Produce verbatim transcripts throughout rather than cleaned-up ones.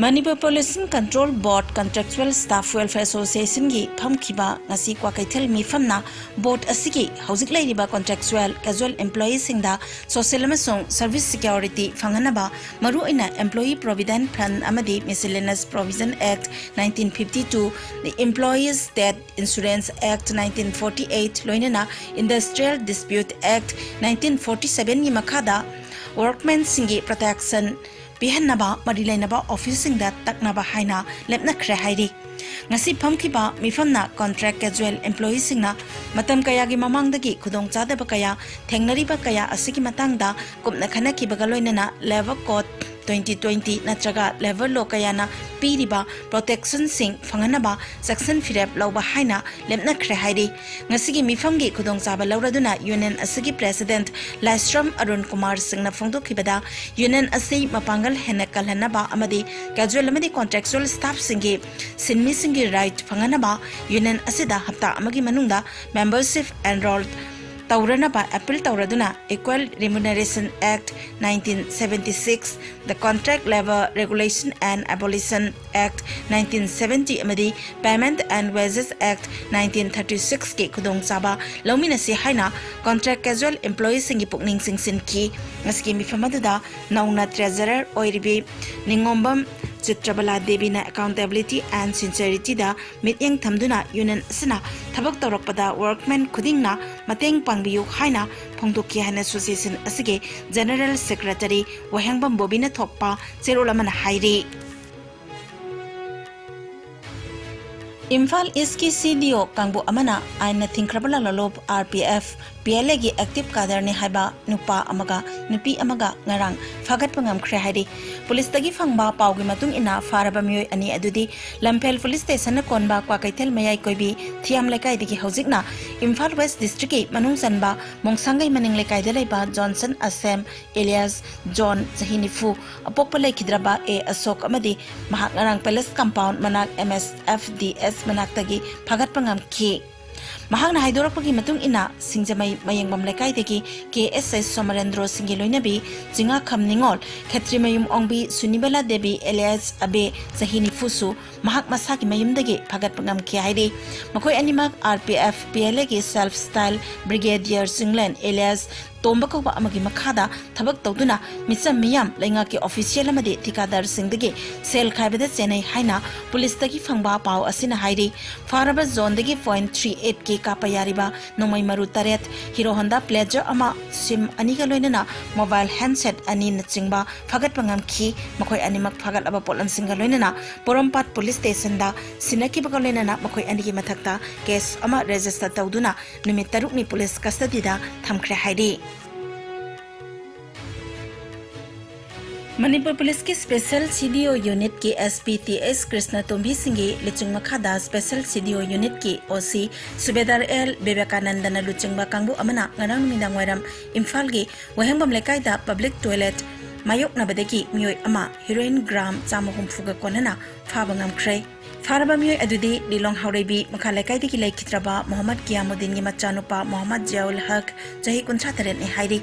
Manipur Pollution Control Board Contractual Staff Welfare Associationꯒꯤ ꯐꯝꯈꯤꯕ ꯉꯁꯤ Kwakeithel ꯃꯤꯐꯝꯅ board ꯑꯁꯤꯒꯤ ꯍꯧꯖꯤꯛ ꯂꯩꯔꯤꯕ contractual casual employeeꯁꯤꯡꯗ social ꯑꯃꯁꯨꯡ service security ꯐꯪꯍꯟꯅꯕ, ꯃꯔꯨꯑꯣꯏꯅ Employee Provident Fund ꯑꯃꯗꯤ Miscellaneous Provision Act nineteen fifty-two, the Employees Death Insurance Act nineteen forty-eight, ꯂꯣꯏꯅꯅ Industrial Dispute Act nineteen forty-sevenꯒꯤ ꯃꯈꯥꯗ workmenꯁꯤꯡꯒꯤ protection ꯄꯤꯍꯟꯅꯕ ꯃꯔꯤ ꯂꯩꯅꯕ officeꯁꯤꯡꯗ ꯇꯛꯅꯕ ꯍꯥꯏꯅ ꯂꯦꯞꯅꯈ꯭ꯔꯦ ꯍꯥꯏꯔꯤ꯫ ꯉꯁꯤ ꯐꯝꯈꯤꯕ ꯃꯤꯐꯝꯅ contract casual employeeꯁꯤꯡꯅ ꯃꯇꯝ ꯀꯌꯥꯒꯤ ꯃꯃꯥꯡꯗꯒꯤ ꯈꯨꯗꯣꯡꯆꯥꯗꯕ ꯀꯌꯥ ꯊꯦꯡꯅꯔꯤꯕ ꯀꯌꯥ ꯑꯁꯤꯒꯤ ꯃꯇꯥꯡꯗ ꯀꯨꯞꯅ ꯈꯟꯅꯈꯤꯕꯒ ꯂꯣꯏꯅꯅ Labour Code twenty twenty ꯅꯠꯇ꯭ꯔꯒ Labour Law ꯀꯌꯥꯅ ꯄꯤꯔꯤꯕ protectionꯁꯤꯡ ꯐꯪꯍꯟꯅꯕ ꯆꯦꯛꯁꯤꯟ ꯐꯤꯔꯦꯞ ꯂꯧꯕ ꯍꯥꯏꯅ ꯂꯦꯞꯅꯈ꯭ꯔꯦ ꯍꯥꯏꯔꯤ꯫ ꯉꯁꯤꯒꯤ ꯃꯤꯐꯝꯒꯤ ꯈꯨꯗꯣꯡꯆꯥꯕ ꯂꯧꯔꯗꯨꯅ union ꯑꯁꯤꯒꯤ president ꯂꯥꯏꯁ꯭ꯔꯝ ꯑꯔꯨꯟ ꯀꯨꯃꯥꯔ ꯁꯤꯡꯅ ꯐꯣꯡꯗꯣꯛꯈꯤꯕꯗ, union ꯑꯁꯤ ꯃꯄꯥꯡꯒꯜ ꯍꯦꯟꯅ ꯀꯜꯍꯟꯅꯕ ꯑꯃꯗꯤ casual ꯑꯃꯗꯤ contractual staffꯁꯤꯡꯒꯤ ꯁꯤꯟꯃꯤꯁꯤꯡꯒꯤ right ꯐꯪꯍꯟꯅꯕ union ꯑꯁꯤꯗ ꯍꯞꯇꯥ ꯑꯃꯒꯤ ꯃꯅꯨꯡꯗ membership enroll ꯇꯧꯔꯅꯕ appeal ꯇꯧꯔꯗꯨꯅ Equal Remuneration Act nineteen seventy-six, the Contract Labour Regulation and Abolition Act nineteen seventy ꯑꯃꯗꯤ Payment and Wages Act nineteen thirty-sixꯀꯤ ꯈꯨꯗꯣꯡꯆꯥꯕ ꯂꯧꯃꯤꯟꯅꯁꯤ ꯍꯥꯏꯅ contract casual employeeꯁꯤꯡꯒꯤ ꯄꯨꯛꯅꯤꯡ ꯆꯤꯡꯁꯤꯟꯈꯤ꯫ ꯉꯁꯤꯒꯤ ꯃꯤꯐꯝ ꯑꯗꯨꯗ ꯅꯧꯅ treasurer ꯑꯣꯏꯔꯤꯕꯤ ꯅꯤꯉꯣꯝꯕꯝ ꯆꯤꯇ꯭ꯔꯕꯂꯥ ꯗꯦꯕꯤꯅ accountability and sincerityꯗ ꯃꯤꯠꯌꯦꯡ ꯊꯝꯗꯨꯅ union ꯑꯁꯤꯅ ꯊꯕꯛ ꯇꯧꯔꯛꯄꯗ workmen ꯈꯨꯗꯤꯡꯅ ꯃꯇꯦꯡ ꯄꯥꯡꯕꯤꯌꯨ ꯍꯥꯏꯅ ꯐꯣꯡꯗꯣꯛꯈꯤ ꯍꯥꯏꯅ association ꯑꯁꯤꯒꯤ general secretary ꯋꯥꯍꯦꯡꯕꯝ ꯕꯣꯕꯤꯅ ꯊꯣꯛꯄ ꯆꯦꯔꯣꯜ ꯑꯃꯅ ꯍꯥꯏꯔꯤ꯫ ꯏꯝꯐꯥꯜ ꯏꯁꯀꯤ CDO ꯀꯥꯡꯕꯨ ꯑꯃꯅ ꯑꯥꯏꯟꯅ ꯊꯤꯡꯈ꯭ꯔꯕ ꯂꯥꯂꯣꯂꯨꯞ RPF, PLAꯒꯤ active cadreꯅꯤ ꯍꯥꯏꯕ ꯅꯨꯄꯥ ꯑꯃꯒ ꯅꯨꯄꯤ ꯑꯃꯒ ꯉꯔꯥꯡ ꯐꯥꯒꯠꯄ ꯉꯝꯈ꯭ꯔꯦ ꯍꯥꯏꯔꯤ꯫ ꯄꯨꯂꯤꯁꯇꯒꯤ ꯐꯪꯕ ꯄꯥꯎꯒꯤ ꯃꯇꯨꯡ ꯏꯟꯅ, ꯐꯥꯔꯕ ꯃꯤꯑꯣꯏ ꯑꯅꯤ ꯑꯗꯨꯗꯤ ꯂꯝꯐꯦꯜ ꯄꯨꯂꯤꯁ ꯁ꯭ꯇꯦꯁꯟꯅ ꯀꯣꯟꯕ ꯀ꯭ꯋꯥꯀꯩꯊꯦꯜ ꯃꯌꯥꯏ ꯀꯣꯏꯕꯤ ꯊꯤꯌꯥꯝ ꯂꯩꯀꯥꯏꯗꯒꯤ ꯍꯧꯖꯤꯛꯅ ꯏꯝꯐꯥꯜ ꯋꯦꯁ ꯗꯤꯁꯇ꯭ꯔꯤꯛꯀꯤ ꯃꯅꯨꯡ ꯆꯟꯕ ꯃꯣꯡꯁꯥꯡꯒꯩ ꯃꯅꯤꯡ ꯂꯩꯀꯥꯏꯗ ꯂꯩꯕ ꯖꯣꯟꯁꯟ ꯑꯁꯦꯝ ꯑꯦꯂꯤꯌꯥꯁ ꯖꯣꯟ, ꯆꯍꯤ ꯅꯤꯐꯨ, ꯑꯄꯣꯛꯄ ꯂꯩꯈꯤꯗ꯭ꯔꯕ ꯑꯦ ꯑꯁꯣꯛ ꯑꯃꯗꯤ ꯃꯍꯥꯛ ꯉꯔꯥꯡ ꯄꯦꯂꯦꯁ ꯀꯝꯄꯥꯎꯟ ꯃꯅꯥꯛ MSFDS ꯃꯅꯥꯛꯇꯒꯤ ꯐꯥꯒꯠꯄ ꯉꯝꯈꯤ꯫ ꯃꯍꯥꯛꯅ ꯍꯥꯏꯗꯣꯔꯛꯄꯒꯤ ꯃꯇꯨꯡ ꯏꯟꯅ, ꯁꯤꯡꯖꯃꯩ ꯃꯌꯦꯡꯕꯝ ꯂꯩꯀꯥꯏꯗꯒꯤ ꯀꯦ ꯑꯦꯁ ꯑꯩꯆ ꯁꯣꯃꯔꯦꯟꯗ꯭ꯔꯣ ꯁꯤꯡꯒꯤ ꯂꯣꯏꯅꯕꯤ ꯆꯤꯡꯉꯥꯈꯝ ꯅꯤꯉꯣꯜ, ꯈꯦꯇ꯭ꯔꯤꯃꯌꯨꯝ ꯑꯣꯡꯕꯤ ꯁꯨꯅꯤꯕꯂꯥ ꯗꯦꯕꯤ alias ꯑꯕꯦ, ꯆꯍꯤ ꯅꯤꯐꯨꯁꯨ ꯃꯍꯥꯛ ꯃꯁꯥꯒꯤ ꯃꯌꯨꯝꯗꯒꯤ ꯐꯥꯒꯠꯄ ꯉꯝꯈꯤ ꯍꯥꯏꯔꯤ꯫ ꯃꯈꯣꯏ ꯑꯅꯤꯃꯛ R P F P L ꯑꯦꯒꯤ Self Style Brigadier Chinglen alias ꯇꯣꯝꯕ ꯀꯧꯕ ꯑꯃꯒꯤ ꯃꯈꯥꯗ ꯊꯕꯛ ꯇꯧꯗꯨꯅ ꯃꯤꯆꯝ ꯃꯤꯌꯥꯝ, ꯂꯩꯉꯥꯛꯀꯤ official ꯑꯃꯗꯤ ꯊꯤꯀꯥꯗꯥꯔꯁꯤꯡꯗꯒꯤ ꯁꯦꯜ ꯈꯥꯏꯕꯗ ꯆꯦꯟꯅꯩ ꯍꯥꯏꯅ ꯄꯨꯂꯤꯁꯇꯒꯤ ꯐꯪꯕ ꯄꯥꯎ ꯑꯁꯤꯅ ꯍꯥꯏꯔꯤ꯫ ꯐꯥꯔꯕ zoneꯗꯒꯤ point three eight K ꯀꯥꯞꯄ ꯌꯥꯔꯤꯕ ꯅꯣꯡꯃꯩ ꯃꯔꯨ ꯇꯔꯦꯠ, Hero Honda Pleasure ꯑꯃ, SIM ꯑꯅꯤꯒ ꯂꯣꯏꯅꯅ mobile handset ꯑꯅꯤꯅꯆꯤꯡꯕ ꯐꯥꯒꯠꯄ ꯉꯝꯈꯤ꯫ ꯃꯈꯣꯏ ꯑꯅꯤꯃꯛ ꯐꯥꯒꯠꯂꯕ ꯄꯣꯠꯂꯝꯁꯤꯡꯒ ꯂꯣꯏꯅꯅ ꯄꯣꯔꯣꯝꯄꯥꯠ ꯄꯨꯂꯤꯁ ꯁ꯭ꯇꯦꯁꯟꯗ ꯁꯤꯟꯅꯈꯤꯕꯒ ꯂꯣꯏꯅꯅ ꯃꯈꯣꯏ ꯑꯅꯤꯒꯤ ꯃꯊꯛꯇ case ꯑꯃ register ꯇꯧꯗꯨꯅ ꯅꯨꯃꯤꯠ ꯇꯔꯨꯛꯅꯤ ꯄꯨꯂꯤꯁ custodyꯗ ꯊꯝꯈ꯭ꯔꯦ ꯍꯥꯏꯔꯤ꯫ ꯃꯅꯤꯄꯨꯔ ꯄꯨꯂꯤꯁꯀꯤ Special C D O Unitꯀꯤ S P T S Krishna ꯇꯣꯝꯕꯤ ꯁꯤꯡꯒꯤ ꯂꯨꯆꯤꯡ ꯃꯈꯥꯗ Special C D O Unitꯀꯤ O C ꯁꯨꯕꯦꯗꯥꯔ ꯑꯦꯜ ꯕꯤꯕꯦꯀꯥꯅꯟꯗꯅ ꯂꯨꯆꯤꯡꯕ ꯀꯥꯡꯕꯨ ꯑꯃꯅ ꯉꯔꯥꯡ ꯅꯨꯃꯤꯗꯥꯡ ꯋꯥꯏꯔꯝ ꯏꯝꯐꯥꯜꯒꯤ ꯋꯥꯍꯦꯡꯕꯝ ꯂꯩꯀꯥꯏꯗ public toilet ꯃꯥꯌꯣꯛꯅꯕꯗꯒꯤ ꯃꯤꯑꯣꯏ ꯑꯃ heroin gram ꯆꯥꯝꯃ ꯍꯨꯝꯐꯨꯒ ꯀꯣꯟꯅꯅ ꯐꯥꯕ ꯉꯝꯈ꯭ꯔꯦ꯫ ꯐꯥꯔꯕ ꯃꯤꯑꯣꯏ ꯑꯗꯨꯗꯤ ꯂꯤꯂꯣꯡ ꯍꯥꯎꯔꯩꯕꯤ ꯃꯈꯥ ꯂꯩꯀꯥꯏꯗꯒꯤ ꯂꯩꯈꯤꯗ꯭ꯔꯕ ꯃꯣꯍꯝꯃꯗ ꯒꯤꯌꯥꯃꯨꯗꯗꯤꯟꯒꯤ ꯃꯆꯥꯅꯨꯄꯥ ꯃꯣꯍꯝꯃꯗ ꯖꯤꯌꯥꯎꯜ ꯍꯛ, ꯆꯍꯤ ꯀꯨꯟꯊ꯭ꯔꯥ ꯇꯔꯦꯠꯅꯤ ꯍꯥꯏꯔꯤ꯫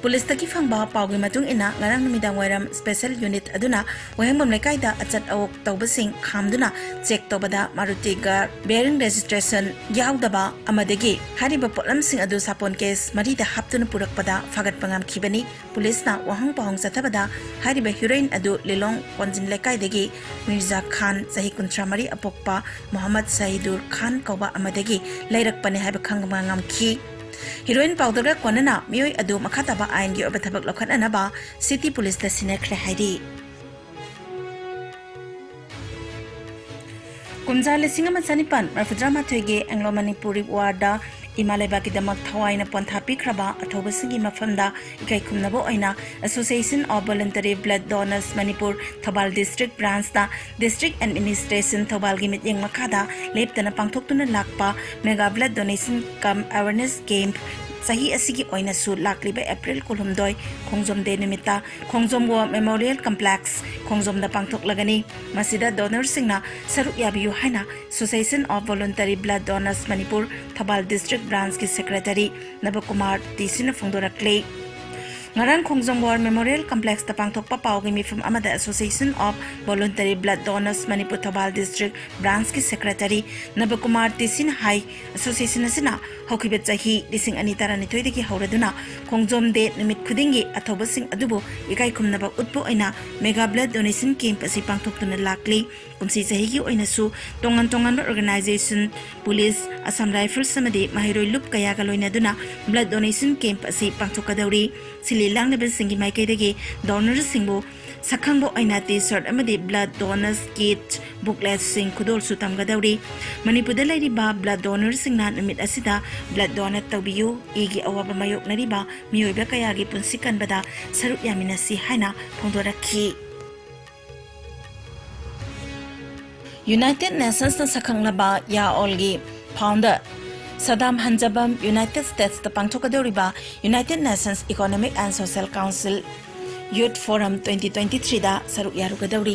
ꯄꯨꯂꯤꯁꯇꯒꯤ ꯐꯪꯕ ꯄꯥꯎꯒꯤ ꯃꯇꯨꯡ ꯏꯟꯅ, ꯉꯔꯥꯡ ꯅꯨꯃꯤꯗꯥꯡ ꯋꯥꯏꯔꯝ Special Unit ꯑꯗꯨꯅ ꯋꯥꯍꯦꯡꯕꯝ ꯂꯩꯀꯥꯏꯗ ꯑꯆꯠ ꯑꯑꯣꯛ ꯇꯧꯕꯁꯤꯡ ꯈꯥꯝꯗꯨꯅ check ꯇꯧꯕꯗ Maruti car bearing registration ꯌꯥꯎꯗꯕ ꯑꯃꯗꯒꯤ ꯍꯥꯏꯔꯤꯕ ꯄꯣꯠꯂꯝꯁꯤꯡ ꯑꯗꯨ ꯁꯥꯄꯣꯟ case ꯃꯔꯤꯗ ꯍꯥꯞꯇꯨꯅ ꯄꯨꯔꯛꯄꯗ ꯐꯥꯒꯠꯄ ꯉꯝꯈꯤꯕꯅꯤ꯫ ꯄꯨꯂꯤꯁꯅ ꯋꯥꯍꯪ ꯄꯥꯎꯍꯪ ꯆꯠꯊꯕꯗ, ꯍꯥꯏꯔꯤꯕ heroin ꯑꯗꯨ ꯂꯤꯂꯣꯡ ꯀꯣꯟꯖꯤꯟ ꯂꯩꯀꯥꯏꯗꯒꯤ ꯃꯤꯔꯖꯥ ꯈꯥꯟ, ꯆꯍꯤ ꯀꯨꯟꯊ꯭ꯔꯥ ꯃꯔꯤ ꯑꯄꯣꯛꯄ ꯃꯣꯍꯝꯃꯗ ꯁꯍꯤꯗꯨꯔ ꯈꯥꯟ ꯀꯧꯕ ꯑꯃꯗꯒꯤ ꯂꯩꯔꯛꯄꯅꯤ ꯍꯥꯏꯕ ꯈꯪꯕ ꯉꯝꯈꯤ꯫ Heroin powderꯒ ꯀꯣꯟꯅꯅ ꯃꯤꯑꯣꯏ ꯑꯗꯨ ꯃꯈꯥ ꯇꯥꯕ ꯑꯥꯏꯟꯒꯤ ꯑꯣꯏꯕ ꯊꯕꯛ ꯂꯧꯈꯠꯅꯅꯕ city ꯄꯨꯂꯤꯁꯇ ꯁꯤꯟꯅꯈ꯭ꯔꯦ ꯍꯥꯏꯔꯤ꯫ ꯀꯨꯝꯖꯥ ꯂꯤꯁꯤꯡ ꯑꯃ ꯆꯅꯤꯄꯥꯟ ꯃꯔꯤꯐꯨꯇꯔꯥ ꯃꯥꯊꯣꯏꯒꯤ Anglo Manipuri Warꯗ ꯏꯃꯥ ꯂꯩꯕꯥꯛꯀꯤꯗꯃꯛ ꯊꯋꯥꯏꯅ ꯄꯣꯟꯊꯥ ꯄꯤꯈ꯭ꯔꯕ ꯑꯊꯧꯕꯁꯤꯡꯒꯤ ꯃꯐꯝꯗ ꯏꯀꯥꯏ ꯈꯨꯝꯅꯕ ꯑꯣꯏꯅ Association of Voluntary Blood Donors Manipur Thoubal district branchꯅ district administration ꯊꯧꯕꯥꯜꯒꯤ ꯃꯤꯠꯌꯦꯡ ꯃꯈꯥꯗ ꯂꯦꯞꯇꯅ ꯄꯥꯡꯊꯣꯛꯇꯨꯅ ꯂꯥꯛꯄ mega blood donation cum awareness camp ꯆꯍꯤ ꯑꯁꯤꯒꯤ ꯑꯣꯏꯅꯁꯨ ꯂꯥꯛꯂꯤꯕ ꯑꯦꯄ꯭ꯔꯤꯜ ꯀꯨꯟꯍꯨꯝꯗꯣꯏ, ꯈꯣꯡꯖꯣꯝ ꯗꯦ ꯅꯨꯃꯤꯠꯇ ꯈꯣꯡꯖꯣꯝ ꯋꯥꯔ ꯃꯦꯃꯣꯔꯤꯌꯦꯜ ꯀꯝꯄ꯭ꯂꯦꯛꯁ, ꯈꯣꯡꯖꯣꯝꯗ ꯄꯥꯡꯊꯣꯛꯂꯒꯅꯤ꯫ ꯃꯁꯤꯗ ꯗꯣꯅꯔꯁꯤꯡꯅ ꯁꯔꯨꯛ ꯌꯥꯕꯤꯌꯨ ꯍꯥꯏꯅ Association of Voluntary Blood Donors Manipur Thoubal district ꯕ꯭ꯔꯥꯟꯁꯀꯤ ꯁꯦꯀ꯭ꯔꯦꯇꯔꯤ ꯅꯕꯀꯨꯃꯥꯔ ꯇꯤꯁꯤꯅ ꯐꯣꯡꯗꯣꯔꯛꯂꯤ꯫ ꯉꯔꯥꯡ ꯈꯣꯡꯖꯣꯝ ꯋꯥꯔ ꯃꯦꯃꯣꯔꯤꯌꯦꯜ ꯀꯝꯄ꯭ꯂꯦꯛꯁꯇ ꯄꯥꯡꯊꯣꯛꯄ ꯄꯥꯎꯒꯤ ꯃꯤꯐꯝ ꯑꯃꯗ Association of Voluntary Blood Donors Manipur Thoubal district ꯕ꯭ꯔꯥꯟꯁꯀꯤ ꯁꯦꯀ꯭ꯔꯦꯇꯔꯤ ꯅꯕꯀꯨꯃꯥꯔ ꯇꯤꯁꯤꯅ ꯍꯥꯏ, ꯑꯦꯁꯣꯁꯤꯌꯦꯁꯟ ꯑꯁꯤꯅ ꯍꯧꯈꯤꯕ ꯆꯍꯤ ꯂꯤꯁꯤꯡ ꯑꯅꯤ ꯇꯔꯥꯅꯤꯊꯣꯏꯗꯒꯤ ꯍꯧꯔꯗꯨꯅ ꯈꯣꯡꯖꯣꯝ ꯗꯦ ꯅꯨꯃꯤꯠ ꯈꯨꯗꯤꯡꯒꯤ ꯑꯊꯧꯕꯁꯤꯡ ꯑꯗꯨꯕꯨ ꯏꯀꯥꯏ ꯈꯨꯝꯅꯕ ꯎꯠꯄ ꯑꯣꯏꯅ ꯃꯦꯒꯥ ꯕ꯭ꯂꯗ ꯗꯣꯅꯦꯁꯟ ꯀꯦꯝꯞ ꯑꯁꯤ ꯄꯥꯡꯊꯣꯛꯇꯨꯅ ꯂꯥꯛꯂꯤ꯫ ꯀꯨꯝꯁꯤ ꯆꯍꯤꯒꯤ ꯑꯣꯏꯅꯁꯨ ꯇꯣꯉꯥꯟ ꯇꯣꯉꯥꯟꯕ ꯑꯣꯔꯒꯅꯥꯏꯖꯦꯁꯟ, ꯄꯨꯂꯤꯁ, ꯑꯁꯥꯝ ꯔꯥꯏꯐꯜꯁ ꯑꯃꯗꯤ ꯃꯍꯩꯔꯣꯏ ꯂꯨꯞ ꯀꯌꯥꯒ ꯂꯣꯏꯅꯗꯨꯅ ꯕ꯭ꯂꯗ ꯗꯣꯅꯦꯁꯟ ꯀꯦꯝꯞ ꯑꯁꯤ ꯄꯥꯡꯊꯣꯛꯀꯗꯧꯔꯤ꯫ ꯁꯤꯜꯂꯤ ꯂꯥꯡꯂꯤꯕꯁꯤꯡꯒꯤ ꯃꯥꯏꯀꯩꯗꯒꯤ ꯗꯣꯅꯔꯁꯤꯡꯕꯨ ꯁꯛꯈꯪꯕ ꯑꯣꯏꯅ ꯇꯤ ꯁꯔꯠ ꯑꯃꯗꯤ ꯕ꯭ꯂꯗ ꯗꯣꯅꯔꯁ ꯀꯤꯠ ꯕꯨꯛꯂꯦꯠꯁꯤꯡ ꯈꯨꯗꯣꯜꯁꯨ ꯇꯝꯒꯗꯧꯔꯤ꯫ ꯃꯅꯤꯄꯨꯔꯗ ꯂꯩꯔꯤꯕ ꯕ꯭ꯂꯗ ꯗꯣꯅꯔꯁꯤꯡꯅ ꯅꯨꯃꯤꯠ ꯑꯁꯤꯗ ꯕ꯭ꯂꯗ ꯗꯣꯅꯦꯠ ꯇꯧꯕꯤꯌꯨ, ꯏꯒꯤ ꯑꯋꯥꯕ ꯃꯥꯌꯣꯛꯅꯔꯤꯕ ꯃꯤꯑꯣꯏꯕ ꯀꯌꯥꯒꯤ ꯄꯨꯟꯁꯤ ꯀꯟꯕꯗ ꯁꯔꯨꯛ ꯌꯥꯃꯤꯟꯅꯁꯤ ꯍꯥꯏꯅ ꯐꯣꯡꯗꯣꯔꯛꯈꯤ꯫ ꯌꯨꯅꯥꯏꯇꯦꯗ ꯅꯦꯁꯟꯁꯅ ꯁꯛꯈꯪꯂꯕ ꯌꯥꯑꯣꯜꯒꯤ ꯐꯥꯎꯟꯗꯔ ꯁꯗꯥꯝ ꯍꯟꯖꯕꯝ ꯌꯨꯅꯥꯏꯇꯦꯗ ꯁ꯭ꯇꯦꯠꯁꯇ ꯄꯥꯡꯊꯣꯛꯀꯗꯧꯔꯤꯕ United Nations Economic and Social Council Youth Forum twenty twenty-threeꯗ ꯁꯔꯨꯛ ꯌꯥꯔꯨꯒꯗꯧꯔꯤ꯫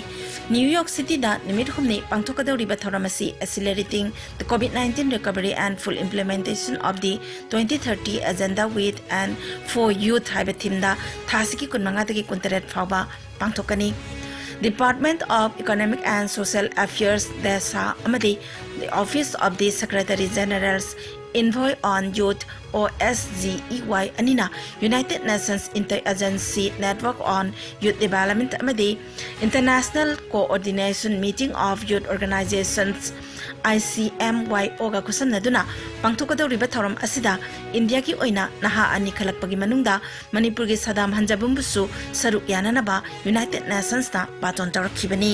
ꯅ꯭ꯌꯨ ꯌꯣꯔꯛ ꯁꯤꯇꯤꯗ ꯅꯨꯃꯤꯠ ꯍꯨꯝꯅꯤ ꯄꯥꯡꯊꯣꯛꯀꯗꯧꯔꯤꯕ ꯊꯧꯔꯝ ꯑꯁꯤ Accelerating the COVID nineteen Recovery and Full Implementation of the twenty thirty Agenda with and for Youth ꯍꯥꯏꯕ ꯊꯤꯝꯗ ꯊꯥ ꯑꯁꯤꯒꯤ ꯀꯨꯟꯃꯉꯥꯗꯒꯤ ꯀꯨꯟꯇꯔꯦꯠ ꯐꯥꯎꯕ ꯄꯥꯡꯊꯣꯛꯀꯅꯤ꯫ Department of Economic and Social Affairs, ꯗꯦꯁꯥ, ꯑꯃꯗꯤ The Office of the Secretary General's Envoy on Youth, O S G E Y, ꯑꯅꯤꯅ United Nations Inter-Agency Network on Youth Development ꯑꯃꯗꯤ International Coordination Meeting of Youth Organizations, I C M Y O ꯒ ꯈꯨꯠꯁꯝꯅꯗꯨꯅ ꯄꯥꯡꯊꯣꯛꯀꯗꯧꯔꯤꯕ ꯊꯧꯔꯝ ꯑꯁꯤꯗ ꯏꯟꯗꯤꯌꯥꯒꯤ ꯑꯣꯏꯅ ꯅꯍꯥ ꯑꯅꯤ ꯈꯜꯂꯛꯄꯒꯤ ꯃꯅꯨꯡꯗ ꯃꯅꯤꯄꯨꯔꯒꯤ ꯁꯗꯥꯝ ꯍꯟꯖꯕꯝꯕꯨꯁꯨ ꯁꯔꯨꯛ ꯌꯥꯅꯅꯕ United Nations ꯅ ꯕꯥꯇꯣꯟ ꯇꯧꯔꯛꯈꯤꯕꯅꯤ꯫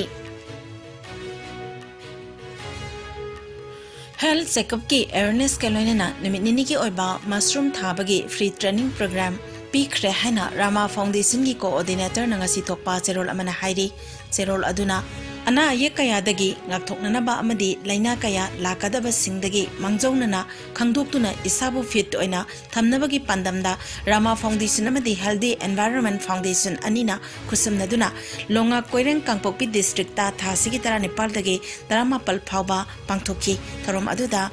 ꯍꯦꯜꯊ ꯆꯦꯛꯑꯞꯀꯤ ꯑꯦꯋꯦꯔꯅꯦꯁꯀ ꯂꯣꯏꯅꯅ ꯅꯨꯃꯤꯠ ꯅꯤꯅꯤꯒꯤ ꯑꯣꯏꯕ ꯃꯁꯔꯨꯝ ꯊꯥꯕꯒꯤ ꯐ꯭ꯔꯤ ꯇ꯭ꯔꯦꯅꯤꯡ ꯄ꯭ꯔꯣꯒ꯭ꯔꯥꯝ ꯄꯤꯈ꯭ꯔꯦ ꯍꯥꯏꯅ ꯔꯥꯃꯥ ꯐꯥꯎꯟꯗꯦꯁꯟꯒꯤ ꯀꯣꯑꯣꯔꯗꯤꯅꯦꯇꯔꯅ ꯉꯁꯤ ꯊꯣꯛꯄ ꯆꯦꯔꯣꯜ ꯑꯃꯅ ꯍꯥꯏꯔꯤ꯫ ꯆꯦꯔꯣꯜ ꯑꯗꯨꯅ ꯑꯅꯥ ꯑꯌꯦꯛ ꯀꯌꯥꯗꯒꯤ ꯉꯥꯛꯊꯣꯛꯅꯅꯕ ꯑꯃꯗꯤ ꯂꯥꯏꯅꯥ ꯀꯌꯥ ꯂꯥꯛꯀꯗꯕꯁꯤꯡꯗꯒꯤ ꯃꯥꯡꯖꯧꯅꯅ ꯈꯪꯗꯣꯛꯇꯨꯅ ꯏꯁꯥꯕꯨ ꯐꯤꯠ ꯑꯣꯏꯅ ꯊꯝꯅꯕꯒꯤ ꯄꯥꯟꯗꯝꯗ ꯔꯥꯃꯥ ꯐꯥꯎꯟꯗꯦꯁꯟ ꯑꯃꯗꯤ ꯍꯦꯜꯗꯤ ꯑꯦꯟꯚꯥꯏꯔꯣꯟꯃꯦꯟ ꯐꯥꯎꯟꯗꯦꯁꯟ ꯑꯅꯤꯅ ꯈꯨꯠꯁꯝꯅꯗꯨꯅ ꯂꯣꯉꯥꯛ ꯀꯣꯏꯔꯦꯡ ꯀꯥꯡꯄꯣꯛꯄꯤ ꯗꯤꯁꯇ꯭ꯔꯤꯛꯇ ꯊꯥ ꯑꯁꯤꯒꯤ ꯇꯔꯥꯅꯤꯄꯥꯜꯗꯒꯤ ꯇꯔꯥꯃꯥꯄꯜ ꯐꯥꯎꯕ ꯄꯥꯡꯊꯣꯛꯈꯤ꯫ ꯊꯧꯔꯝ ꯑꯗꯨꯗ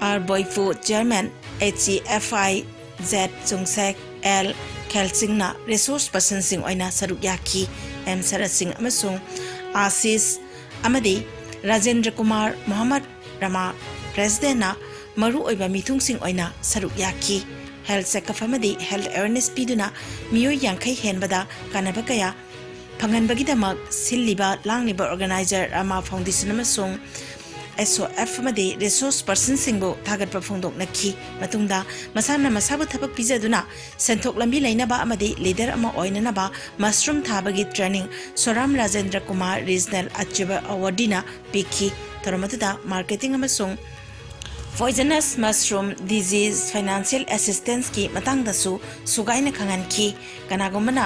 R Boiphu, chairman, H E F I Z Chungsek, L ꯈꯦꯜꯁꯤꯡꯅ ꯔꯤꯁꯣꯔꯁ ꯄꯔꯁꯟꯁꯤꯡ ꯑꯣꯏꯅ ꯁꯔꯨꯛ ꯌꯥꯈꯤ꯫ ꯑꯦꯝ ꯁꯔꯠ ꯁꯤꯡ ꯑꯃꯁꯨꯡ ꯑꯥꯁꯤꯁ ꯑꯃꯗꯤ ꯔꯥꯖꯦꯟꯗ꯭ꯔ ꯀꯨꯃꯥꯔ ꯃꯣꯍꯝꯃꯗ ꯔꯃꯥ ꯄ꯭ꯔꯦꯁꯤꯗꯦꯟꯅ ꯃꯔꯨꯑꯣꯏꯕ ꯃꯤꯊꯨꯡꯁꯤꯡ ꯑꯣꯏꯅ ꯁꯔꯨꯛ ꯌꯥꯈꯤ꯫ ꯍꯦꯜꯊ ꯆꯦꯛꯑꯞ ꯑꯃꯗꯤ ꯍꯦꯜꯊ ꯑꯦꯋꯦꯔꯅꯦꯁ ꯄꯤꯗꯨꯅ ꯃꯤꯑꯣꯏ ꯌꯥꯡꯈꯩ ꯍꯦꯟꯕꯗ ꯀꯥꯟꯅꯕ ꯀꯌꯥ ꯐꯪꯍꯟꯕꯒꯤꯗꯃꯛ ꯁꯤꯜꯂꯤꯕ ꯂꯥꯡꯂꯤꯕ ꯑꯣꯔꯒꯅꯥꯏꯖꯔ ꯔꯥꯃꯥ ꯐꯥꯎꯟꯗꯦꯁꯟ ꯑꯃꯁꯨꯡ ꯑꯦꯁ ꯑꯣ ꯑꯦꯐ ꯑꯃꯗꯤ ꯔꯤꯁꯣꯔꯁ ꯄꯔꯁꯟꯁꯤꯡꯕꯨ ꯊꯥꯒꯠꯄ ꯐꯣꯡꯗꯣꯛꯅꯈꯤ꯫ ꯃꯇꯨꯡꯗ ꯃꯁꯥꯅ ꯃꯁꯥꯕꯨ ꯊꯕꯛ ꯄꯤꯖꯗꯨꯅ ꯁꯦꯟꯊꯣꯛ ꯂꯝꯕꯤ ꯂꯩꯅꯕ ꯑꯃꯗꯤ ꯂꯤꯗꯔ ꯑꯃ ꯑꯣꯏꯅꯅꯕ ꯃꯁꯔꯨꯝ ꯊꯥꯕꯒꯤ ꯇ꯭ꯔꯦꯅꯤꯡ ꯁꯣꯔꯥꯝ ꯔꯥꯖꯦꯟꯗ꯭ꯔ ꯀꯨꯃꯥꯔ ꯔꯤꯖꯅꯦꯜ ꯑꯆꯤꯚꯔ ꯑꯦꯋꯥꯔꯗꯤꯅ ꯄꯤꯈꯤ꯫ ꯊꯧꯔꯝ ꯑꯗꯨꯗ ꯃꯥꯔꯀꯦꯇꯤꯡ ꯑꯃꯁꯨꯡ ꯄꯣꯏꯖꯅꯁ ꯃꯁꯔꯨꯝ ꯗꯤꯖꯤꯖ ꯐꯥꯏꯅꯥꯟꯁꯤꯌꯦꯜ ꯑꯦꯁꯤꯁꯇꯦꯟꯁꯀꯤ ꯃꯇꯥꯡꯗꯁꯨ ꯁꯨꯒꯥꯏꯅ ꯈꯪꯍꯟꯈꯤ꯫ ꯀꯅꯥꯒꯨꯝꯕꯅ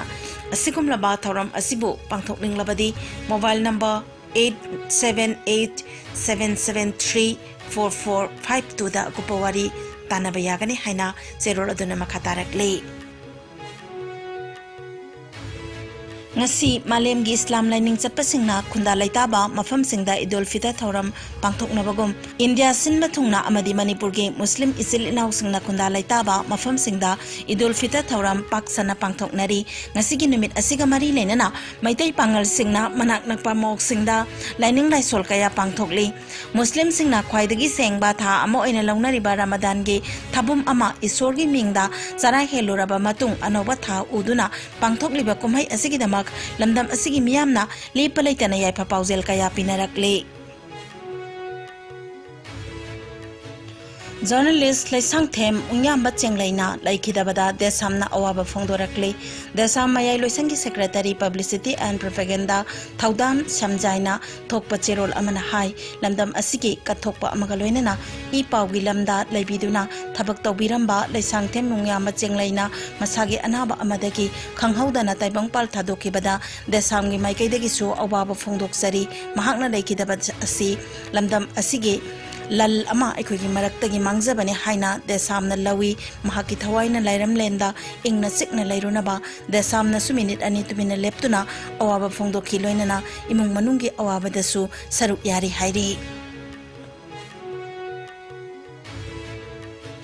ꯑꯁꯤꯒꯨꯝꯂꯕ ꯊꯧꯔꯝ ꯑꯁꯤꯕꯨ ꯄꯥꯡꯊꯣꯛꯅꯤꯡꯂꯕꯗꯤ mobile number eight seven eight seven seven three four four five two ꯗ ꯑꯀꯨꯞꯄ ꯋꯥꯔꯤ ꯇꯥꯟꯅꯕ ꯌꯥꯒꯅꯤ ꯍꯥꯏꯅ ꯆꯦꯔꯣꯜ ꯑꯗꯨꯅ ꯃꯈꯥ ꯇꯥꯔꯛꯂꯤ꯫ ꯉꯁꯤ ꯃꯥꯂꯦꯝꯒꯤ ꯏꯁꯂꯥꯝ ꯂꯥꯏꯅꯤꯡ ꯆꯠꯄꯁꯤꯡꯅ ꯈꯨꯟꯗꯥ ꯂꯩꯇꯥꯕ ꯃꯐꯝꯁꯤꯡꯗ ꯏꯗꯨꯜ ꯐꯤꯇꯔ ꯊꯧꯔꯝ ꯄꯥꯡꯊꯣꯛꯅꯕꯒꯨꯝ, ꯏꯟꯗꯤꯌꯥ ꯁꯤꯟꯕ ꯊꯨꯡꯅ ꯑꯃꯗꯤ ꯃꯅꯤꯄꯨꯔꯒꯤ ꯃꯨꯁꯂꯤꯝ ꯏꯆꯤꯜ ꯏꯅꯥꯎꯁꯤꯡꯅ ꯈꯨꯟꯗꯥ ꯂꯩꯇꯥꯕ ꯃꯐꯝꯁꯤꯡꯗ ꯏꯗꯨꯜ ꯐꯤꯇꯔ ꯊꯧꯔꯝ ꯄꯥꯛ ꯁꯟꯅ ꯄꯥꯡꯊꯣꯛꯅꯔꯤ꯫ ꯉꯁꯤꯒꯤ ꯅꯨꯃꯤꯠ ꯑꯁꯤꯒ ꯃꯔꯤ ꯂꯩꯅꯅ ꯃꯩꯇꯩ ꯄꯥꯉꯜꯁꯤꯡꯅ ꯃꯅꯥꯛ ꯅꯛꯄ ꯃꯣꯛꯁꯤꯡꯗ ꯂꯥꯏꯅꯤꯡ ꯂꯥꯏꯁꯣꯜ ꯀꯌꯥ ꯄꯥꯡꯊꯣꯛꯂꯤ꯫ ꯃꯨꯁꯂꯤꯝꯁꯤꯡꯅ ꯈ꯭ꯋꯥꯏꯗꯒꯤ ꯁꯦꯡꯕ ꯊꯥ ꯑꯃ ꯑꯣꯏꯅ ꯂꯧꯅꯔꯤꯕ ꯔꯃꯗꯥꯟꯒꯤ ꯊꯥꯕꯨꯝ ꯑꯃ ꯏꯁꯣꯔꯒꯤ ꯃꯤꯡꯗ ꯆꯔꯥ ꯍꯦꯜꯂꯨꯔꯕ ꯃꯇꯨꯡ ꯑꯅꯧꯕ ꯊꯥ ꯎꯗꯨꯅ ꯄꯥꯡꯊꯣꯛꯂꯤꯕ ꯀꯨꯝꯍꯩ ꯑꯁꯤꯒꯤꯗꯃꯛ ꯂꯝꯗꯝ ꯑꯁꯤꯒꯤ ꯃꯤꯌꯥꯝꯅ ꯂꯦꯞꯄ ꯂꯩꯇꯅ ꯌꯥꯏꯐ ꯄꯥꯎꯖꯦꯜ ꯀꯌꯥ ꯄꯤꯅꯔꯛꯂꯤ꯫ Journalist ꯂꯩꯁꯥꯡꯊꯦꯝ ꯎꯡꯌꯥꯝꯕ ꯆꯦꯡꯂꯩꯅ ꯂꯩꯈꯤꯗꯕꯗ ꯗꯦꯁꯥꯝꯅ ꯑꯋꯥꯕ ꯐꯣꯡꯗꯣꯔꯛꯂꯤ꯫ ꯗꯦꯁꯥꯝ ꯃꯌꯥꯏ ꯂꯣꯏꯁꯪꯒꯤ Secretary Publicity and Propaganda ꯊꯧꯗꯥꯝ ꯁꯝꯖꯥꯏꯅ ꯊꯣꯛꯄ ꯆꯦꯔꯣꯜ ꯑꯃꯅ ꯍꯥꯏ, ꯂꯝꯗꯝ ꯑꯁꯤꯒꯤ ꯀꯠꯊꯣꯛꯄ ꯑꯃꯒ ꯂꯣꯏꯅꯅ ꯏ ꯄꯥꯎꯒꯤ ꯂꯝꯗ ꯂꯩꯕꯤꯗꯨꯅ ꯊꯕꯛ ꯇꯧꯕꯤꯔꯝꯕ ꯂꯩꯁꯥꯡꯊꯦꯝ ꯎꯡꯌꯥꯝꯕ ꯆꯦꯡꯂꯩꯅ ꯃꯁꯥꯒꯤ ꯑꯅꯥꯕ ꯑꯃꯗꯒꯤ ꯈꯪꯍꯧꯗꯅ ꯇꯥꯏꯕꯪꯄꯥꯜ ꯊꯥꯗꯣꯛꯈꯤꯕꯗ ꯗꯦꯁꯥꯝꯒꯤ ꯃꯥꯏꯀꯩꯗꯒꯤꯁꯨ ꯑꯋꯥꯕ ꯐꯣꯡꯗꯣꯛꯆꯔꯤ꯫ ꯃꯍꯥꯛꯅ ꯂꯩꯈꯤꯗꯕ ꯑꯁꯤ ꯂꯝꯗꯝ ꯑꯁꯤꯒꯤ ꯂꯜ ꯑꯃ ꯑꯩꯈꯣꯏꯒꯤ ꯃꯔꯛꯇꯒꯤ ꯃꯥꯡꯖꯕꯅꯤ ꯍꯥꯏꯅ ꯗꯦꯁꯥꯝꯅ ꯂꯧꯏ꯫ ꯃꯍꯥꯛꯀꯤ ꯊꯋꯥꯏꯅ ꯂꯥꯏꯔꯝꯂꯦꯟꯗ ꯏꯪꯅ ꯆꯤꯛꯅ ꯂꯩꯔꯨꯅꯕ ꯗꯦꯁꯥꯝꯅꯁꯨ ꯃꯤꯅꯤꯠ ꯑꯅꯤ ꯇꯨꯃꯤꯟꯅ ꯂꯦꯞꯇꯨꯅ ꯑꯋꯥꯕ ꯐꯣꯡꯗꯣꯛꯈꯤ꯫ ꯂꯣꯏꯅꯅ ꯏꯃꯨꯡ ꯃꯅꯨꯡꯒꯤ ꯑꯋꯥꯕꯗꯁꯨ ꯁꯔꯨꯛ ꯌꯥꯔꯤ ꯍꯥꯏꯔꯤ꯫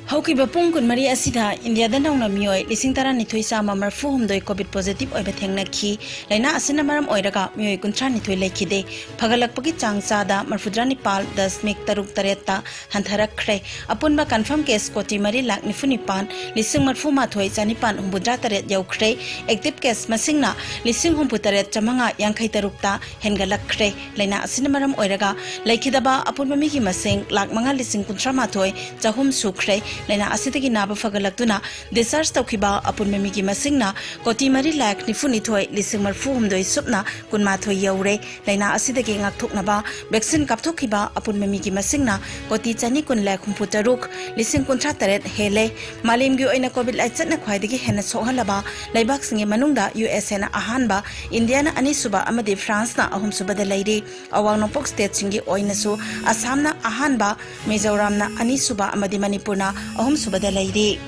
ꯍꯧꯈꯤꯕ ꯄꯨꯡ ꯀꯨꯟꯃꯔꯤ ꯑꯁꯤꯗ ꯏꯟꯗꯤꯌꯥꯗ ꯅꯧꯅ ꯃꯤꯑꯣꯏ ꯂꯤꯁꯤꯡ ꯇꯔꯥꯅꯤꯊꯣꯏ ꯆꯥꯝꯃ ꯃꯔꯤꯐꯨ ꯍꯨꯝꯗꯣꯏ COVID positive ꯑꯣꯏꯕ ꯊꯦꯡꯅꯈꯤ꯫ ꯂꯥꯏꯅꯥ ꯑꯁꯤꯅ ꯃꯔꯝ ꯑꯣꯏꯔꯒ ꯃꯤꯑꯣꯏ ꯀꯨꯟꯊ꯭ꯔꯥ ꯅꯤꯊꯣꯏ ꯂꯩꯈꯤꯗꯦ꯫ ꯐꯒꯠꯂꯛꯄꯒꯤ ꯆꯥꯡ ꯆꯥꯗ ꯃꯔꯤꯐꯨꯇꯔꯥ ꯅꯤꯄꯥꯜ ꯗꯁꯃꯤꯛ ꯇꯔꯨꯛ ꯇꯔꯦꯠꯇ ꯍꯟꯊꯔꯛꯈ꯭ꯔꯦ꯫ ꯑꯄꯨꯟꯕ confirm case ꯀꯣꯇꯤ ꯃꯔꯤ ꯂꯥꯛ ꯅꯤꯐꯨ ꯅꯤꯄꯥꯟ ꯂꯤꯁꯤꯡ ꯃꯔꯤꯐꯨ ꯃꯥꯊꯣꯏ ꯆꯥꯅꯤꯄꯥꯟ ꯍꯨꯝꯐꯨꯇꯔꯥ ꯇꯔꯦꯠ ꯌꯧꯈ꯭ꯔꯦ꯫ Active case ꯃꯁꯤꯡꯅ ꯂꯤꯁꯤꯡ ꯍꯨꯝꯐꯨ ꯇꯔꯦꯠ ꯆꯥꯃꯉꯥ ꯌꯥꯡꯈꯩ ꯇꯔꯨꯛꯇ ꯍꯦꯟꯒꯠꯂꯛꯈ꯭ꯔꯦ꯫ ꯂꯥꯏꯅꯥ ꯑꯁꯤꯅ ꯃꯔꯝ ꯑꯣꯏꯔꯒ ꯂꯩꯈꯤꯗꯕ ꯑꯄꯨꯟꯕ ꯃꯤꯒꯤ ꯃꯁꯤꯡ ꯂꯥꯛ ꯃꯉꯥ ꯂꯤꯁꯤꯡ ꯀꯨꯟꯊ꯭ꯔꯥ ꯃꯥꯊꯣꯏ ꯆꯍꯨꯝ ꯁꯨꯈ꯭ꯔꯦ꯫ ꯂꯥꯏꯅꯥ ꯑꯁꯤꯗꯒꯤ ꯅꯥꯕ ꯐꯒꯠꯂꯛꯇꯨꯅ discharge ꯇꯧꯈꯤꯕ ꯑꯄꯨꯟꯕ ꯃꯤꯒꯤ ꯃꯁꯤꯡꯅ ꯀꯣꯇꯤ ꯃꯔꯤ ꯂꯥꯛ ꯅꯤꯐꯨ ꯅꯤꯊꯣꯏ ꯂꯤꯁꯤꯡ ꯃꯔꯤꯐꯨ ꯍꯨꯝꯗꯣꯏ ꯁꯨꯞꯅ ꯀꯨꯟꯃꯥꯊꯣꯏ ꯌꯧꯔꯦ꯫ ꯂꯥꯏꯅꯥ ꯑꯁꯤꯗꯒꯤ ꯉꯥꯛꯊꯣꯛꯅꯕ vaccine ꯀꯥꯞꯊꯣꯛꯈꯤꯕ ꯑꯄꯨꯟꯕ ꯃꯤꯒꯤ ꯃꯁꯤꯡꯅ ꯀꯣꯇꯤ ꯆꯅꯤ ꯀꯨꯟ ꯂꯥꯛ ꯍꯨꯝꯐꯨ ꯇꯔꯨꯛ ꯂꯤꯁꯤꯡ ꯀꯨꯟꯊ꯭ꯔꯥ ꯇꯔꯦꯠ ꯍꯦꯜꯂꯦ꯫ ꯃꯥꯂꯦꯝꯒꯤ ꯑꯣꯏꯅ COVID ꯂꯥꯏꯆꯠꯅ ꯈ꯭ꯋꯥꯏꯗꯒꯤ ꯍꯦꯟꯅ ꯁꯣꯛꯍꯜꯂꯕ ꯂꯩꯕꯥꯛꯁꯤꯡꯒꯤ ꯃꯅꯨꯡꯗ USAꯅ ꯑꯍꯥꯟꯕ, ꯏꯟꯗꯤꯌꯥꯅ ꯑꯅꯤꯁꯨꯕ ꯑꯃꯗꯤ ꯐ꯭ꯔꯥꯟꯁꯅ ꯑꯍꯨꯝꯁꯨꯕꯗ ꯂꯩꯔꯤ꯫ ꯑꯋꯥꯡ ꯅꯣꯡꯄꯣꯛ stateꯁꯤꯡꯒꯤ ꯑꯣꯏꯅꯁꯨ ꯑꯁꯥꯝꯅ ꯑꯍꯥꯟꯕ, ꯃꯤꯖꯣꯔꯥꯝꯅ ꯑꯅꯤꯁꯨꯕ ꯑꯃꯗꯤ ꯃꯅꯤꯄꯨꯔꯅ ꯑꯍꯨꯝꯁꯨꯕꯗ ꯂꯩꯔꯤ꯫